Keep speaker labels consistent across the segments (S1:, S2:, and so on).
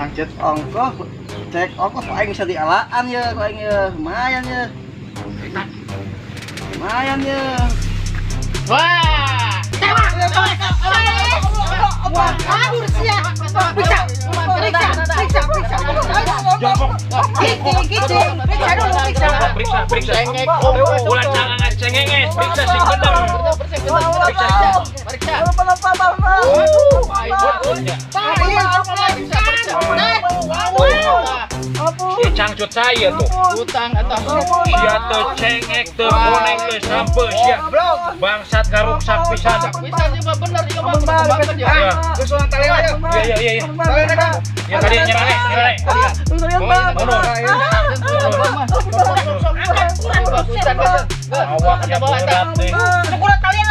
S1: Cangcut ongkoh, cek ongkoh aing bisa dialaan ya, ku aing ya, lumayan ya. Lumayan ya.
S2: Wah, tembak. Wah, kabur sia. Periksa, periksa, periksa, periksa. Periksa dulu, periksa.
S3: Periksa, periksa. Ulah cangangan cengenges, periksa sing bener. Periksa,
S2: periksa.
S3: Si cangcut saya tuh.
S2: Utang atau
S3: sia teu cengek teu koneng teu sampe sia. Bangsat karuksak pisan.
S2: Pisan juga bener juga mah.
S3: Ya.
S1: Geus urang talewa ya.
S3: Iya iya iya.
S1: Talewa Kang.
S3: Ya tadi nyerane, nyerane. Awaknya berat deh.
S2: Kurang kalian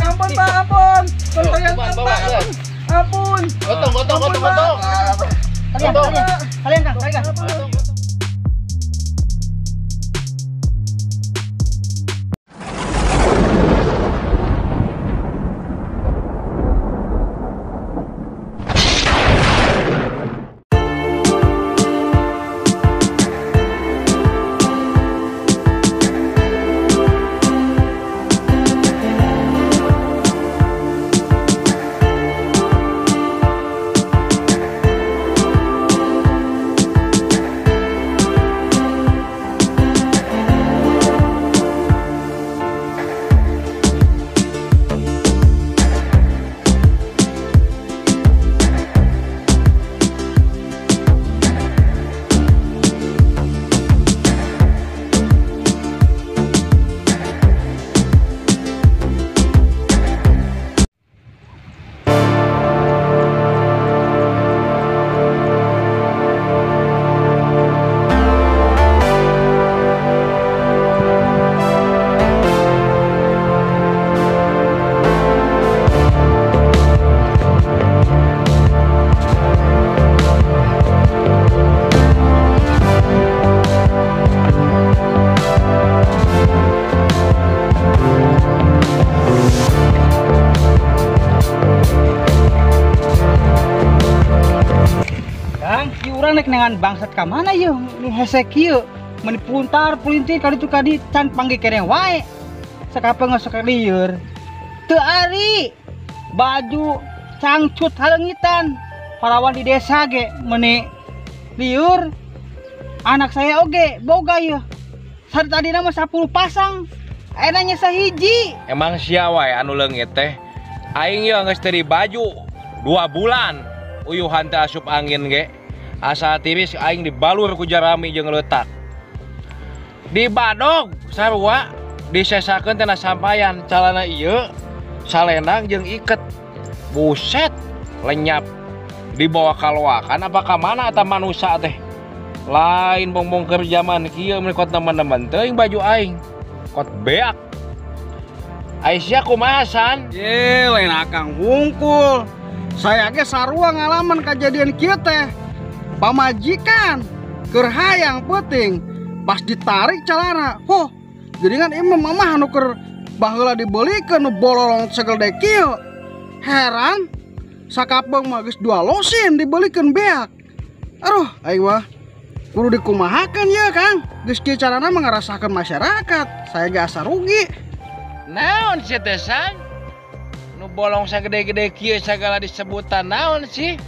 S1: Ampun, Pak, ampun. Ampun.
S2: Gotong, gotong, gotong, gotong. Kalian, Kang, kalian. Dengan bangsat ka mana yeuh ni hese kieu meuni puntar pulintir kali tu kadi can panggih keneh wae sakapeung sok lieur teu ari baju cangcut haleungitan parawan di desa ge meuni lieur anak saya oge boga yeuh tadina mah 10 pasang ayeuna nya sahiji.
S3: Emang sia wae anu leungit teh aing yeuh geus teu baju 2 bulan uyuhan teh asup angin ge. Asa tiris aing dibalur ku jarami jeung leutak. Dibadog sarua disesakeun tina sampayan calana ieu salenang jeung iket. Buset, lenyap. Dibawa kaloakan apa ka mana eta manusa teh? Lain bongbong keur jaman kieu meuni kot nemen-nemen teuing baju aing. Kot beak. Aisyah kumaha san?
S1: Ye, lain akang wungkul. Saya ge sarua ngalaman kejadian kieu teh. Pamajikan keur hayang peuting pas ditarik calana, hoh jadingan ieu mamah anu keur baheula dibeulikeun nu bololong segede kieu. Heran sakapeung mah geus 2 losin dibeulikeun beak. Aduh aing mah kudu dikumahakeun ye Kang, geus kieu carana mah ngarasakeun masyarakat, saya ge asa rugi.
S3: Naon sih teh san? Nu bolong sagede-gede kieu sagala disebutan naon sih?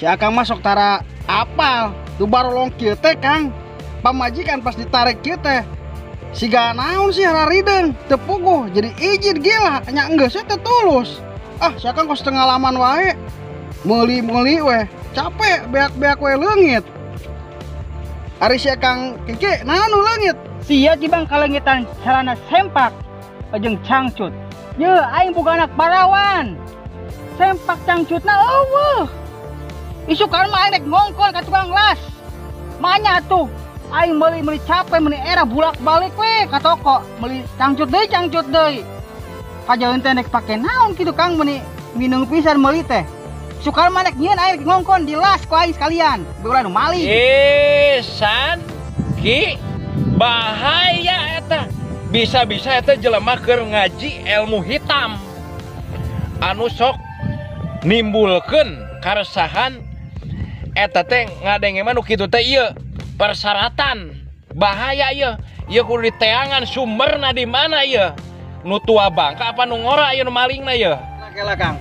S1: Si akang masuk tara apal tuh barolong kieu teh Kang. Pamajikan pas ditarik kieu teh siga naon sih harideung teu puguh jadi izin gila nya enggeus teh tulus. Ah si akang kos pengalaman wae meuli-meuli we capek beak-beak we leungit. Ari si akang Kiki naon nu leungit?
S2: Sia jibang kaleungitan calana sempak jeung cangcut. Ye aing boga anak parawan. Sempak cangcutna eueuh. Isukan mah aing rek ngongkon ka tukang las. Manya tuh aing meuli-meuli capek meuni era bulak-balik we ka toko meuli cangcut deui. Kajaeun teh rek pake naon kitu Kang meuni minung pisan meuli teh. Isukan mah rek nyieun aing rek ngongkon di las ku aing sekalian. Beulah nu maling.
S3: San Ki bahaya eta. Bisa-bisa eta jelema keur ngaji ilmu hitam. Anu sok Nimbulkeun karesahan eta teh ngadenge mah nu kitu teh ieu persyaratan bahaya ieu. Ieu kudu diteangan sumberna di mana ieu? Nu tua bangka apa nu ngora ieu nu malingna ieu?
S1: Lah Kang.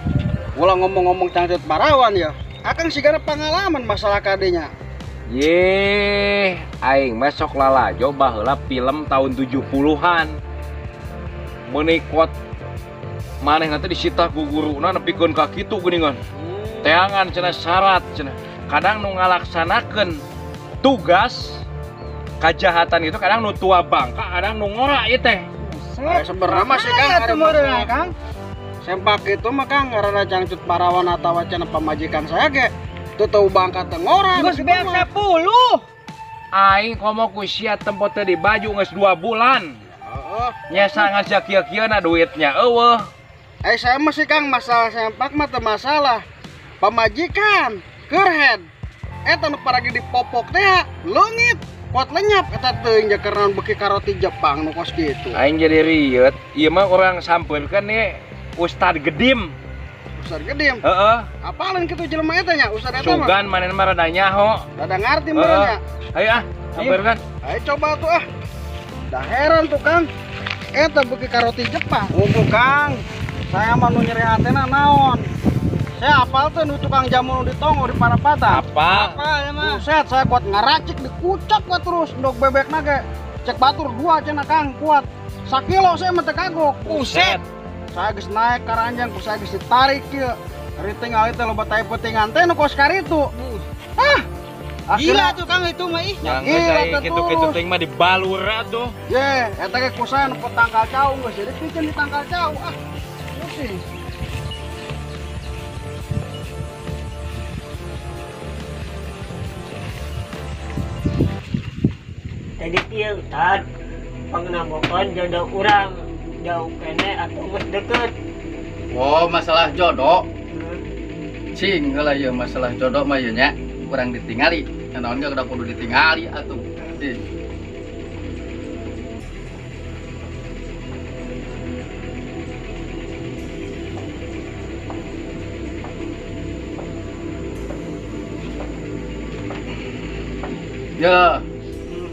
S1: Ulah ngomong-ngomong cangcut parawan ya. Akang sigana pengalaman masalah kadenya.
S3: Ye, aing mah sok lalajo baheula film tahun 70-an. Meuni kuat manehna teh disita ku guruna nepikeun ka kitu geuningan. Teangan cenah syarat cenah. Kadang nu ngalaksanakeun tugas kejahatan itu kadang nu tua bangka, kadang nu ngora ieu teh.
S1: Sebenarnya mah sih Kang, ari masalah Kang. Sempak itu mah Kang karena cangcut parawan atawa cenah pamajikan saya ge. Teu teu bangka teu ngora.
S2: Geus beak 10.
S3: Aing komo ku sia tempo teu di baju geus 2 bulan.
S1: Heeh.
S3: Nya sangat sia kieu-kieuna duitnya eueuh.
S1: Saya mah sih Kang masalah sempak mah teu masalah. Pamajikan keur head. Eta nu paragi dipopok teh leungit. Kuat lenyap eta teuing jeung keur beuki karoti Jepang nu kos kitu.
S3: Aing jadi rieut. Ieu mah urang sampeurkeun nih Ustad Gedim.
S1: Ustad Gedim?
S3: Heeh.
S1: Apalin kitu jelema eta nya Ustad eta mah?
S3: Sugan manehna mah rada nyaho.
S1: Rada ngarti meureun nya.
S3: Ayo ah, sampeurkeun.
S1: Ayo coba tuh ah. Dah heran tuh Kang. Eta beuki karoti Jepang. Ngomong Kang, saya mah nu nyeri hatena naon? Saya apal tuh nu tukang jamu nu ditongo di Parapatan.
S3: Apa?
S1: Apa ya mah? Buset, saya kuat ngaracik dikucap kuat terus ndog bebekna ge. Cek batur 2 cenah Kang kuat. Sakilo saya mah teu kagok.
S3: Buset.
S1: Saya geus naik ka ranjang, ku saya geus ditarik kieu. Ari tinggal teh loba tai peutingan teh nu kos karitu. Ah.
S2: Gila tuh Kang itu mah ih.
S3: Gila kitu-kitu teh mah dibalur atuh.
S1: Ye, eta ge ku saya nu tangkal cau geus jadi pikeun di tangkal cau. Ah. Pusing.
S4: Jadi kieu Ustad, pangnambokan jodoh urang jauh kene atau geus deket.
S5: Oh, masalah jodoh. Cing heula ieu masalah jodoh mah ieu nya, urang ditingali. Naon ge kudu ditingali atuh. Cing. Ya.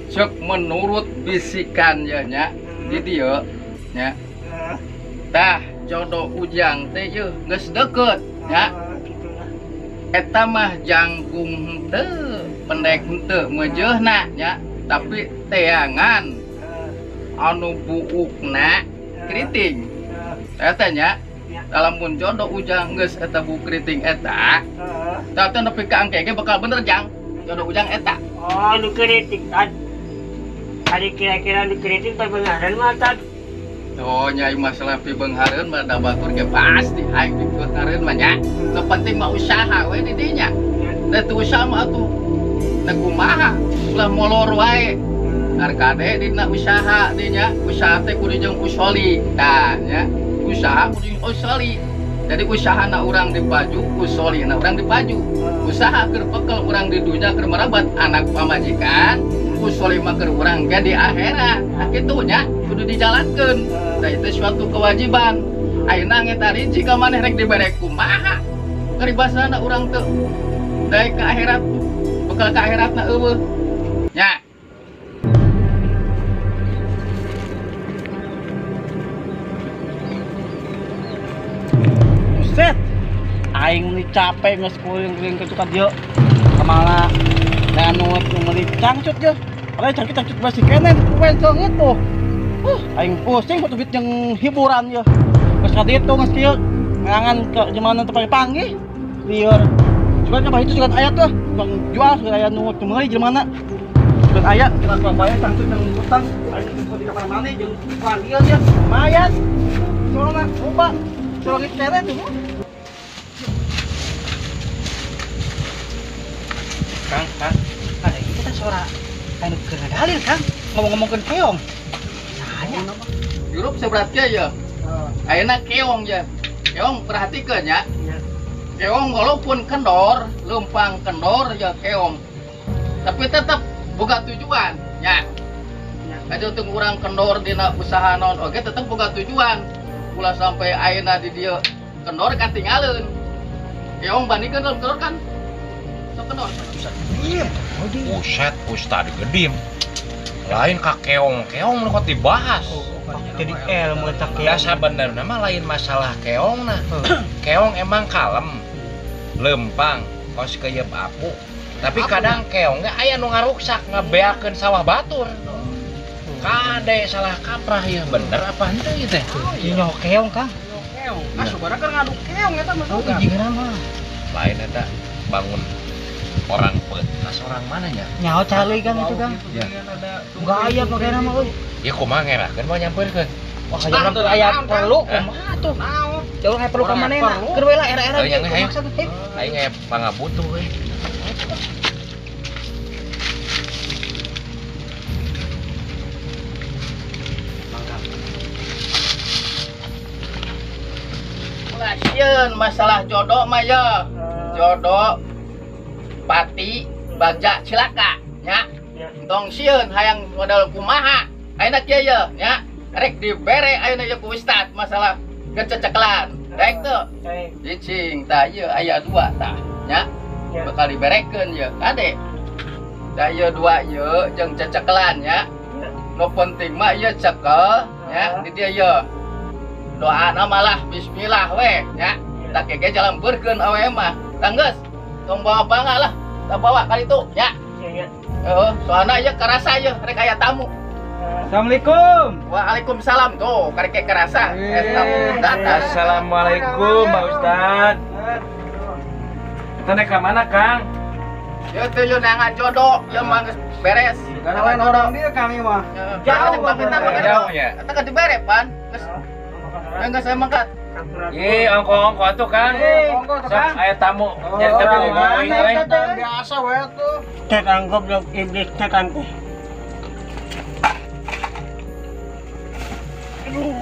S5: Cek menurut bisikan ya nya di dieu nya. Tah jodoh ujang teh yeuh geus deukeut nya. Eta mah jangkung henteu, pendek henteu meujeuhna nya, tapi teangan anu buukna keriting. Eta nya lamun jodoh ujang geus eta buuk keriting eta, tah teh nepi ka angke ge bakal bener jang jodoh ujang eta.
S4: Oh, nu keriting kan. Ari kira-kira nu keriting pibeunghareun mah Tad.
S5: Oh, nyai masalah pibeunghareun mah da batur ge pasti aing pibeunghareun mah nya. Nu penting mah usaha we di dinya. Da teu usaha mah atuh teu kumaha, ulah molor wae. Arkade dina usaha dinya, usaha teh kudu jeung usoli. Tah nya, usaha kudu jeung usoli. Jadi usahana urang di baju, usolina urang di baju. Usaha keur bekel urang di dunya keur merabat anak pamajikan, usoli mah keur urang ge di akhirat. Nah kitu nya kudu dijalankeun. Nah itu suatu kewajiban. Ayeuna ngeta rinci ka maneh rek dibere kumaha? Karibasana urang teu daek ka akhirat, bekal ka akhiratna eueuh. Nya.
S2: Buset. Aing nih capek geus keliling-keliling ke tukang dieu. Kamana nu meuli cangcut ge. Padahal cangcut-cangcut masih kene wencong itu. Aing pusing butuh duit yang hiburan ya. Geus ka ditu geus kieu. Ngangan ke gimana teu panggih. Lieur. Sugan ka itu sugan aya tuh, tukang jual sugan aya nu meuli jelema. Sugan aya kira tukang bayar cangcut yang utang. Aing di kamar mandi jeung panggil ya. Lumayan. Soalna loba. Soalna kene tuh. Kang, Kang, ada itu kan suara anu keur ngadalil, Kang. Ngomong-ngomongkeun keong. Saya
S5: Hirup seberat kieu ya. Ayeuna keong ya. Keong perhatikeun ya. Keong walaupun kendor, leumpang kendor ya keong. Tapi tetap boga tujuan ya. Kajo teu urang kendor dina usaha naon oge tetep boga tujuan. Ulah sampai ayeuna di dieu kendor katingaleun. Keong bandingkeun dalam kendor kan. Sok kendor.
S3: Buset, Ustad gedim. Lain ka keong-keong nu kok dibahas.
S2: Jadi ilmu eta keong.
S3: Da sabenerna mah lain masalah keongna. Keong emang kalem. Lempang, kos keyep apu. Tapi kadang keong ge aya nu ngaruksak ngabeakeun sawah batur. Kade salah kaprah ya bener apa henteu ieu teh?
S2: Ieu keong Kang.
S1: Keong. Ah subana keur ngadu keong eta mah.
S2: Oh, jigana mah.
S3: Lain eta bangun orang petas orang mana nya?
S2: Nyaho cali Kang itu Kang.
S3: Ya.
S2: Enggak aya pakaian mah euy.
S3: Ya kumaha ngerakeun mah nyampeurkeun.
S2: Wah, aya aya perlu kumaha tuh?
S1: Naon?
S2: Jauh aya perlu ka manehna. Keur we lah era-era
S3: ieu maksud teh. Aing aya pangabutuh euy.
S5: Ulah sieun masalah jodoh mah ya. Jodoh pati bagja cilaka nya. Tong sieun hayang modal kumaha. Ayeuna kieu ye nya. Rek dibere ayeuna ye ku ustad masalah kececekelan. Rek teu? Cicing tah ieu aya dua tah nya. Bakal diberekeun ye kade. Tah ieu dua ieu jeung cecekelan nya. Nu penting mah ieu cekel nya di dieu ye. Doana malah bismillah we nya. Tak kege jalan berkeun awe mah. Tah geus tong bawa bangga lah. Tak bawa kali itu nya. Heeh, soalna ieu karasa ieu rek aya tamu.
S2: Assalamualaikum.
S5: Waalaikumsalam tuh, karek kerasa. Tamu datang.
S3: Assalamualaikum, Pak Ustad. Kita naik ke mana, Kang?
S5: Ya teh yo neangan jodoh, ya mah geus beres.
S1: Karena lain orang dia kami mah.
S5: Jauh banget
S3: jauh ya.
S5: Eta kan dibere pan. Geus. Enggak saya mangkat.
S3: Ih, ongko-ongko tuh Kang. Sok aya tamu. Jadi tapi ngomongin we.
S1: Biasa we tuh.
S4: Tekan goblok iblis tekan teh. Aduh.